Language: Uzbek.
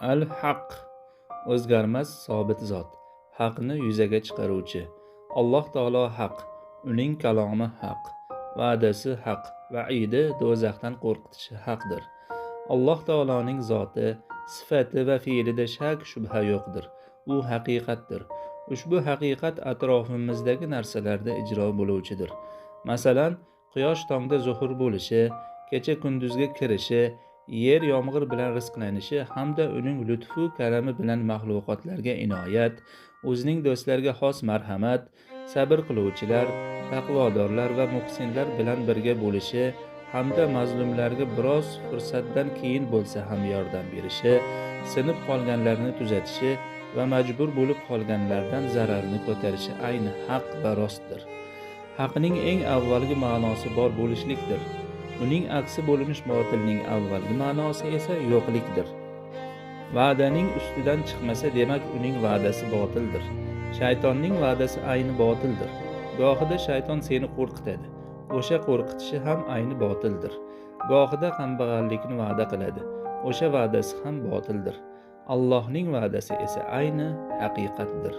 Al-Haq o'zgarmas sobit zot, haqni yuzaga chiqaruvchi. Alloh taolo haq, uning kalomi haq, va'dasi haq, va'idi do'zaxdan qo'rqitishi haqdir. Alloh taoloning zoti, sifati va fe'lida shak shubha yo'qdir. U haqiqatdir. Ushbu haqiqat atrofimizdagi narsalarda ijro bo'luvchidir. Masalan, quyosh tongda zuhur bo'lishi, kecha kunduzga kirishi, yer yomg'ir bilan rizqlanishi hamda uning lutfu karami bilan maxluqotlarga inoyat, o'zining do'stlariga xos marhamat, sabr qiluvchilar, taqvodorlar va muhsinlar bilan birga bo'lishi hamda mazlumlarga biroz fursatdan keyin bo'lsa ham yordam berishi, sinib qolganlarni tuzatishi va majbur bo'lib qolganlardan zararni ko'tarishi ayni haq va rostdir. Haqning eng avvalgi ma'nosi bor bo'lishlikdir. Uning aksi bo'lmish botilning avvalgi ma'nosi esa yo'qlikdir. Va'daning ustidan chiqmasa, demak uning va'dasi botildir. Shaytonning va'dasi ayni botildir. Gohida shayton seni qo'rqitadi. O'sha qo'rqitishi ham ayni botildir. Gohida kambag'allikni va'da qiladi. O'sha va'dasi ham botildir. Allohning va'dasi esa ayni haqiqatdir.